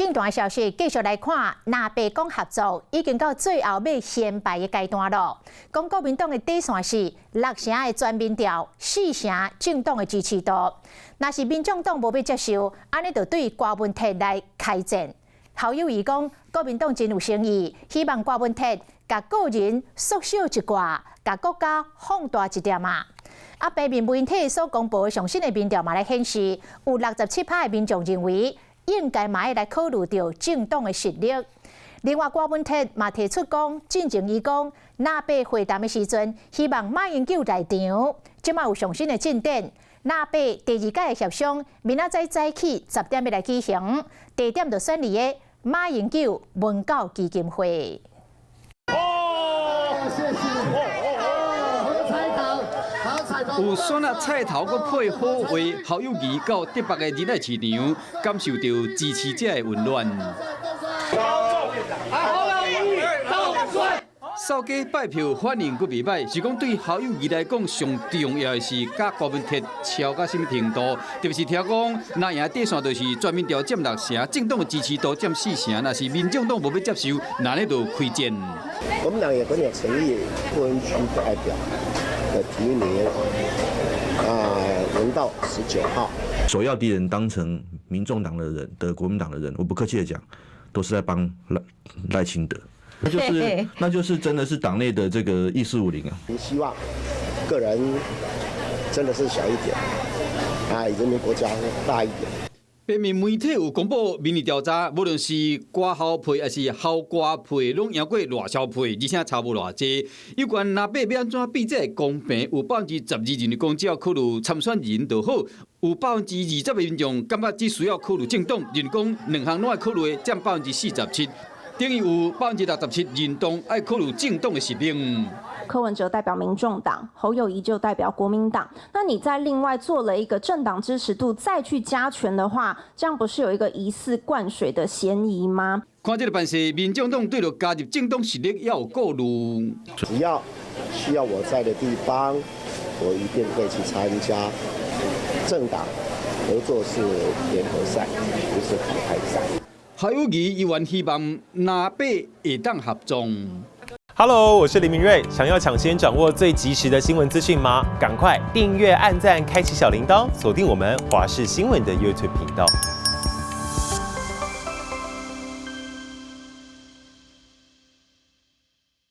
政壇消息繼續來看，藍白講合作已經到最後欲掀牌的階段囉。講國民黨的底線是六成的全民調，四成政黨的支持度。若是民眾黨無欲接受，按呢就對柯文哲來開戰。侯友宜講，國民黨真有誠意，希望柯文哲共個人縮小一寡，共國家放大一點仔。啊，平面媒體所公布的上新的民調嘛來顯示，有67%的民眾認為應該嘛愛來考慮著政黨的實力。另外，柯文哲嘛提出講，進前伊講，藍白會談的時陣，希望馬英九來場，這馬有上新的進展。藍白第二屆的協商，明仔載早起10點欲來舉行，地點就選佇个馬英九文教基金會。哦，謝謝。有選啊菜頭，閣配好話，侯友宜到竹北的仁愛市場，感受著支持者的溫暖。侯友宜掃街拜票反應閣袂䆀，是講對侯友宜來講，上重要的是佮柯文哲超到啥物程度？特別是聽講，藍營底線就是全民調佔六成，政黨的支持度佔四成，若是民眾黨無欲接受，那呢就開戰。國民黨也很有誠意，不分區代表的提名啊，輪到19號。首要敵人當成民眾黨的人的國民黨的人，我不客氣的講，都是在幫賴清德。那就是真的是黨內的這個1450啊。你希望個人真的是小一點，啊，人民國家大一點。平面媒體有公布民意調查，無論是柯侯配抑是侯柯配，攏贏過賴蕭配，而且差無偌濟。有關藍白欲按怎比這個公平，有12%認為講只要考慮參選人就好，有20%的民眾感覺只需要考慮政黨，認為講兩項攏愛考慮的佔47%。等於有67%認同愛考慮政黨的實力。柯文哲代表民眾黨，侯友宜就代表國民黨。那你再另外做了一個政黨支持度，再去加權的話，這樣不是有一個疑似灌水的嫌疑嗎？看這個辦勢，民眾黨對著加入政黨實力也有顧慮。只要需要我在的地方，我一定會去參加。政黨合作是聯合賽，不是淘汰賽。侯友宜依然希望藍白會當合作。 Hello，我是林明瑞，想要搶先掌握最及時的新聞資訊嗎？趕快訂閱、按讚、開啟小鈴鐺，鎖定我們華視新聞的 YouTube 頻道。